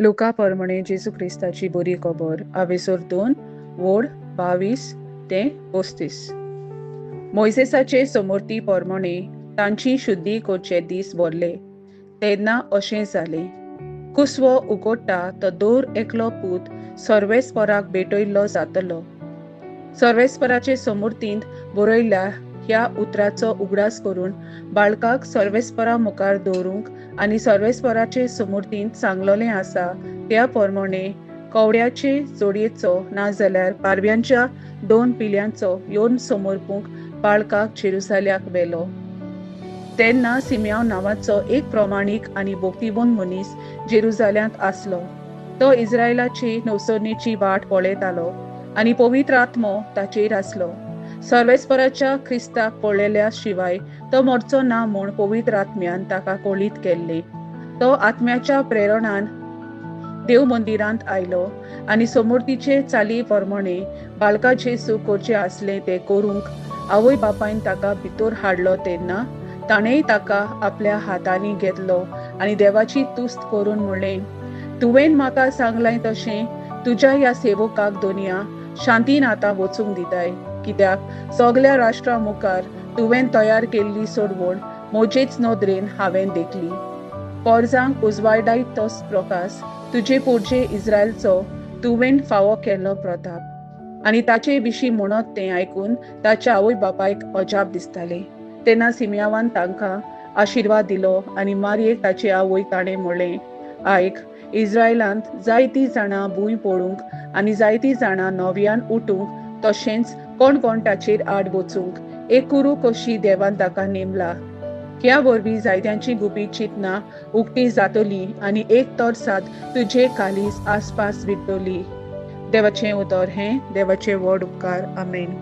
लुका परमणे जेजू क्रिस्ताची बरी खबर आवेसर 2 वोड 22 ते 35. मोयसेसाचे समोरती परमणे तांची शुद्धी करचे दीस भरले तेन्ना अशें जालें, कुसवो उगडटा तो दर एकलो पूत सर्वेस्पराक भेटयल्लो जातलो. सर्वेस्पराचे समोरतींत बरयल्ल्या ह्या उतराचो उगडास करून बाळकाक सर्वेस्परा मुखार दवरूंक आनी सर्वेस्पराचे समोरतींत सांगलेलें आसा त्या प्रमाणे कवड्याचे जोडयेचो नाजाल्यार पारव्यांच्या 2 पिल्यांचो येवन समर्पूंक बाळकाक जेरुजाल्याक व्हेलो. तेन्ना सिम्याव नांवाचो एक प्रमाणीक आनी भक्तिवंत मनीस जेरुजाल्यांत आसलो. तो इस्रायलाची नवसरणीची वाट पळयतालो आनी पवित्र आत्मो ताचेर आसलो. सर्वेस्पराच्या क्रिस्ताक पळयल्या शिवाय तो मरचो ना म्हूण पवित्र आत्म्यान ताका कळीत केल्लें. तो आत्म्याच्या प्रेरणान देव मंदिरांत आयलो आनी समोरतीचे चाली प्रमाणे बाळका जेजू करचें आसलें तें करूंक आवय बापायन ताका भितर हाडलो. तेन्ना ताणेंय ताका आपल्या हातांनी घेतलो आनी देवाची तुस्त करून म्हणलें, तुवें म्हाका सांगलें तशें तुज्या ह्या सेवकाक दोनया शांतीन आतां वचूंक दिताय, कित्याक सगल्या राष्ट्रा मुखार तुवें तयार केल्ली सोडवण म्हजेच नदरेन हांवें देखली. पोरजांक उजवाडायत तो प्रकाश तुजे पोरजे इस्रायलचो तुवें फावो केल्लो प्रताप. आनी ताचे विशीं म्हणत तें आयकून ताच्या आवय बापायक अजाप दिसतालें. तेन्ना सिम्यावान तांकां आशिर्वाद दिलो आनी मारयेक ताचे आवय ताणें म्हणलें, आयक, इस्रायलांत जायतीं जाणां भूंय पडूंक आनी जायतीं जाणां नव्यान उठूंक, तशेंच कोण कोण ताचेर आड वचूंक एक कुरू कशी देवान ताका नेमला. ह्या वरवीं जायत्यांची गुपीत चिंतना उक्ती जातली आनी एक तरसाद तुजे कालीस आसपास विटली. देवाचें उतर हें देवाचे व्हड उपकार. आमेन.